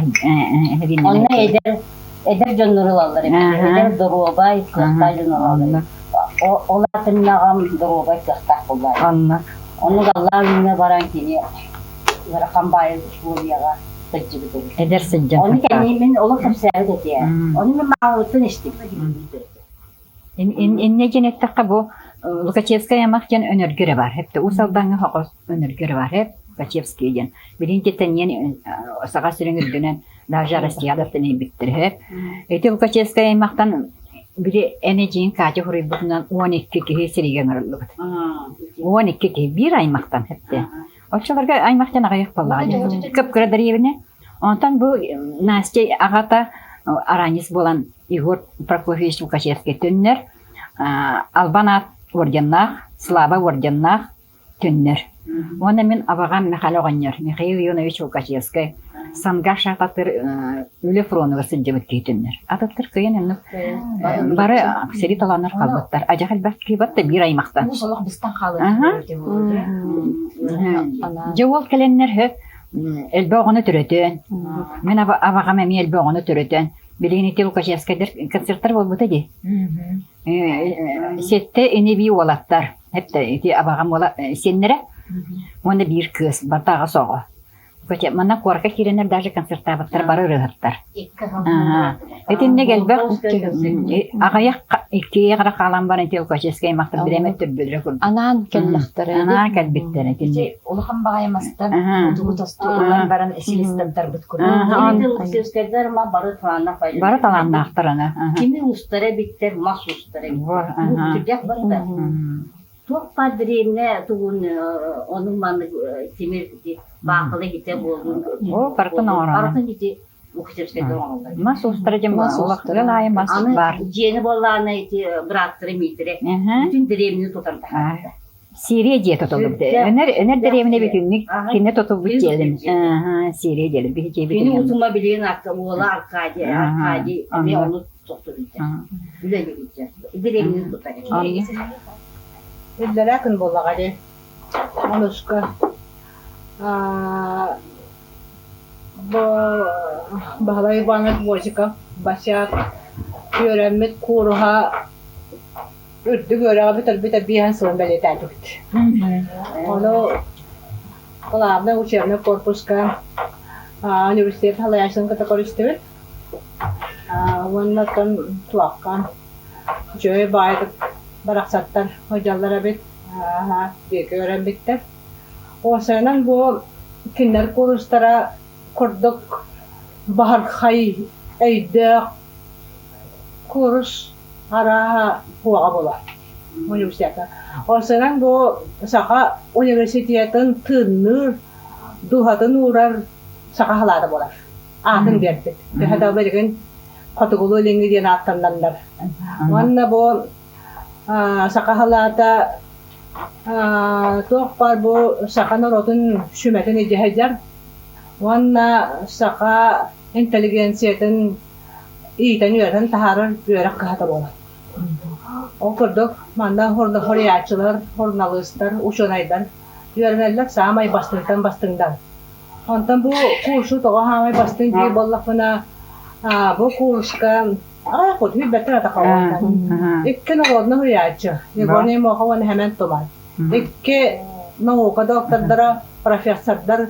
Онно эдэр эдэр дьоннору ылаллар эбит. Эдэр доруобай, кыахтаах дьон ылаллар. Ол атын аҕам доруобай кыахтаах буоллар. Онно. Оннук аллаа күҥҥэ баран кини ыарахан баайы условияҕа сылдьыбыт эбит. Эдэр сылдьан Ону кэннин мин олох кэпсээбит этэ. Ону мин маамабыттан истибит. Иннэ диэн эттэххэ бу Лукачевскай аймах диэн Өнөргө эрэ баар. Эптэ Уус Алдаҥҥа хоҕос Өнөргө эрэ баар. Эп Лукачевский диэн. Билигин тиэнниэн Саха сирин үрдүнэн даже Россияда тэнийбиттэр. Эп. Ити Лукачевскай аймахтан били эн эдьиийин Катя хоруйбутунан 12 киһи сиригэ ыҥырыллыбыт. 12 киһи биир аймахтан эптэ. Оччолорго аймахтан аҕыйах буоллаҕа дии. Кып-кыра дэриэбинэ. Онтон бу Настя аҕата аранец буолан Егор Прокофьевич Лукачевский төннөр, Албан аат орденнаах, Слава орденнаах төннөр. Уонна мин абаҕам Михаил оҕонньор, Михаил Ионович Лукачевскай Санга шахтатыр үлэ фронугар сылдьыбыт киһи төннөр. Атыттар кыйан оннук бары сири талааннар хаалбыттар. Адьах элбэх киһи батта биир аймахтан. Олох быстан хаалан Дьэ ол кэлэннэр хөп элбэх оҕону төрөтөн, мин абаҕам эмиэ элбэх оҕону төрөтөн, билигин ити Лукачевскайдар концерттар буолбута дии. Сэттэ ини-бии уолаттар, эптэ ити абаҕам уола сиэннэрэ уонна биир кыыс, барыта аҕыс оҕо. Манна куоракка киирэннэр даже концертаабыттар бары ырыаһыттар. Итинник элбэх аҕыйах иккиэйэх эрэ хаалан баран ити Лукачевскай аймахтар бириэмэ төрбөлөрө курдук. Анаан кэллэхтэрэ. Анаан кэлбиттэр итинник. Улахан баҕайы мастан утугу тосту ылан баран силистэн тарбыт курдук. Лукачевскайдар ма бары талааннаах Бары талааннаахтар ана. Кими устара эбиттэр, мас устара эбиттэр. Сүрдээх барда. Туох баар дэриэбинэ тугун онун маннык тимир баахыла иһитэ буоллун. О, барытын оҥорон. Барытын ити Лукачевскайдар оҥороллор. Мас устара дьэ ыал аайы мас баар. Дьиэни буоллаҕына ити бырааттара Миитэрэ бүтүн дэриэбинэни тутан таһаарбыта. Сирия дьиэ тутуллубут. Өнөр өнөр дэриэбинэ бүтүннүк кинини тутулбут дьиэлин. Сирия дьиэлин биһи дьиэбит. Кини утума билигин уола Аркадий Аркадий эмиэ ону тохтубута. Үлэлиирдэ. Дэриэбинэни тутар. Иллэрээ күн буоллаҕа дии. Онуска Баһылай Иванович Босиков Босяк үөрэммит кууруһа үрдүк үөрэҕи бүтэрбит биэһин сылын бэлиэтээтибит. Ону главный учебный корпуска университет салайааччытын кытта көрүстүбүт. Уонна оттон туохха үчүгэй баайдык барахсаттар сылдьаллар эбит, бииргэ үөрэммиттэр. Уопсайынан бу кинилэр куурустара курдук баһырхай өйдөөх куурус арааһа суоҕа буолар университета. Уопсайынан бу Саха университетын тыынныыр, дууһатын уурар саха халаата буолар. Аатын биэрбит. Төһө да билигин Хотугулуу-Илиҥҥи диэн ааттаннаннар. Уонна бу саха халаата туох баар бу саха норуотун сүмэтин илдьэ сылдьар уонна саха интеллигенциятын иитэн-үөрэтэн таһаарар үөрэх кыһата буолар. Ол курдук манна хоруйааччылар, суруналыыстар, учуонайдар үөрэнэллэр саамай бастыҥтан бастыҥдар. Онтон бу курсу тоҕо саамай бастыҥ диир буоллахпына, бу курска аҕыйах кут билбэттэр атахалаахтар. Икки норуодунай суруйааччы Егор Неймохов уонна Хэмэн Туман. Икки наука доктордара, профессордар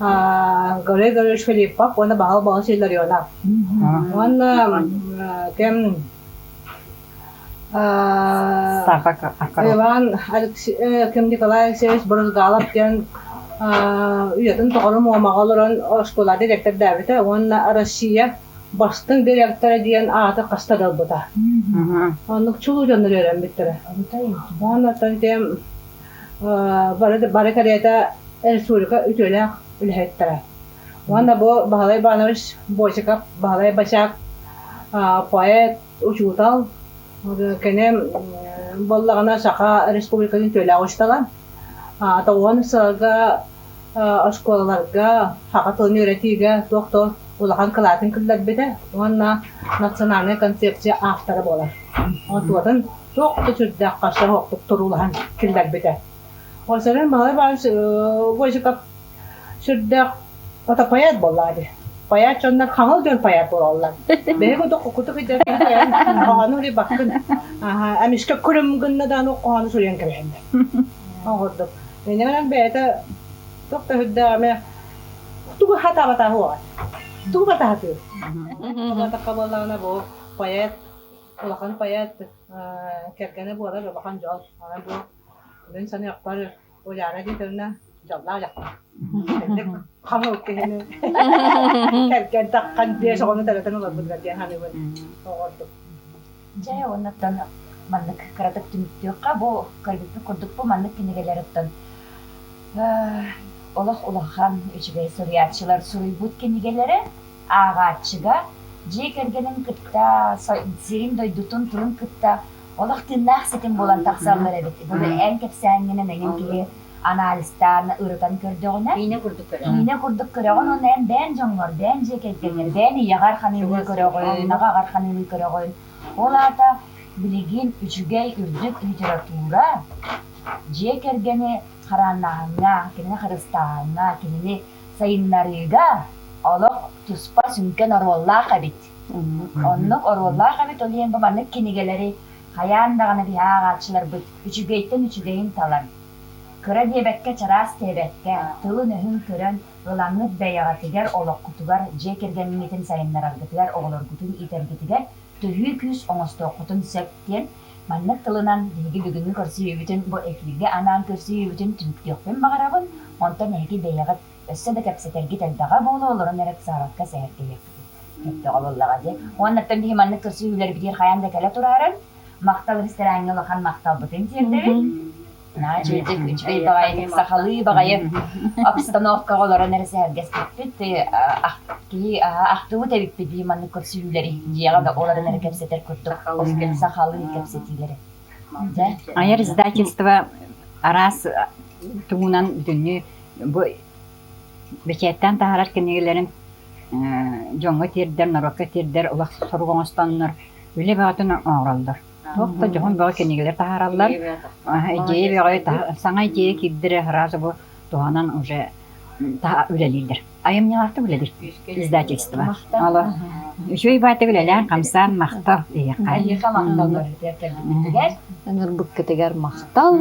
Гаврил Гаврилович Филиппов уонна Баһыл Балыс Илларионов. Уонна кэм Иван Ким Николай Алексеевич Брызгалов диэн үйэтин тухары Муомаҕа олорон оскуола дириэктэрдээбитэ уонна Россия бастыҥ дириэктэрэ диэн ааты хаста да ылбыта. Оннук чулуу дьоннор үөрэммиттэрэ. Уонна оттон ити бары бары кэриэтэ республика үтүөлээх үлэһиттэрэ. Уонна бу Баһылай Иванович Босиков, Баһылай Босяк поэт, учуутал, кини буоллаҕына Саха Республикатын үтүөлээх учуутала. Тоҕуон сылга оскуолаларга саха тылын үөрэтиигэ туох да улахан кылаатын киллэрбитэ уонна национальнай концепция автора буолар. Онтуотун туох да сүрдээх харса суохтук туруулаһан киллэрбитэ. Ол Баһылай Иванович Босиков сүрдээх ото поэт буоллаҕа дии. Поэт дьоннор хаҥыл дьон поэт буолаллар. Бэйэ курдук кукутук идэркин поэт хоһоону суруйбаккын. Эмискэ күлүм гынна даҕаны хоһоону суруйан кэбиһэллэр. Ол курдук. Инньэ гынан бэйэтэ туох да сүрдээх эмэ тугу хатаабатаһы уоҕа. Тугу батаһатыы. Батахха буоллаҕына бу поэт, улахан поэт кэргэнэ буолар улахан дьол. Онон бу мин саныахпар Уляна Дмитриевна дьоллоох дьахтар. Хаҥыл киһини кэргэн таххан биэс оҕону төрөтөн олорбутугар диэн саныыбын оҕордук. Дьэ, оннуттан маннык кыратык түмүктүөххэ, бу көрбүппүт курдук бу маннык кинигэлэриттэн олох улахан үчүгэй суруйааччылар суруйбут кинигэлэрэ ааҕааччыга дьиэ кэргэнин кытта сирин дойдутун тылын кытта олох тыыннаах ситим буолан тахсаллар эбит. Бу эн кэпсээҥҥинэн эҥин киһи анализтаан ырытан көрдөҕүнэ Миинэ курдук көрөҕүн. Миинэ курдук көрөҕүн уонна эн бэйэн дьоҥҥор, бэйэн дьиэ кэргэҥҥэр, бэйэн ийэҕэр ханыылыы көрөҕүн, аҕаҕар ханыылыы көрөҕүн. Ол аата билигин үчүгэй үрдүк литература дьиэ кэргэни харааннааһыҥҥа, кинини харыстааһыҥҥа, кинини сайыннарыыга олох туспа сүҥкэн оруоллаах эбит. Оннук оруоллаах эбит, ол иһин бу маннык кинигэлэри хайаан даҕаны биһи ааҕааччыларбыт үчүгэйтэн үчүгэйин талан, кыра диэбэккэ, чараас диэбэккэ, тылын-өһүн көрөн ылаҥҥыт бэйэҕитигэр, олоххутугар, дьиэ кэргэҥҥитин сайыннараргытыгар, оҕолоргутун иитэргитигэр төһүү күүс оҥостуоххутун сөп диэн маннык тылынан биһиги бүгүҥҥү көрсүһүүбүтүн бу эфиргэ анаан көрсүһүүбүтүн түмүктүөхпүн баҕарабын. Онтон эһиги бэйэҕит өссө да кэпсэтэргит элбэҕэ буолуо, олорон эрэ ыксаабакка сэһэргэһиэхпитин сөптөөҕө буоллаҕа дии. Уоннаттан биһи маннык көрсүһүүлэрбитигэр хайаан да кэлэ турааран, махтал рестораҥҥа улахан махталбытын тиэрдэбит. Наһаа үчүгэйдик, үчүгэй баҕайытык сахалыы баҕайы обстановкаҕа олорон эрэ сэһэргэспиппит. Киһи ахтыбыт эбиппит биһи маннык көрсүһүүлэри дьиэҕэ да олорон эрэ кэпсэтэр курдук сахалыы кэпсэтиилэри. Айар издательство араас туһунан бүтүннүү бу бэчээттээн таһаарар кинигэлэрин дьоҥҥо тиэрдэр, норуокка тиэрдэр олох сорук оҥостоннор үлэ бөҕөтүн оҥороллор. Туох да дьоһун бөҕө кинигэлэр таһаараллар. Идея бөҕө саҥа идея киирдэрэ сразу бу туһанан уже үлэлииллэр. Айымньылаахтык үлэлиир издательство. Оло үчүгэй баайтык үлэлээн хамсаан махтал эйиэхэ. Эйиэхэ махтал барытыгар кэлбиккитигэр. Ыҥырбыккытыгар махтал.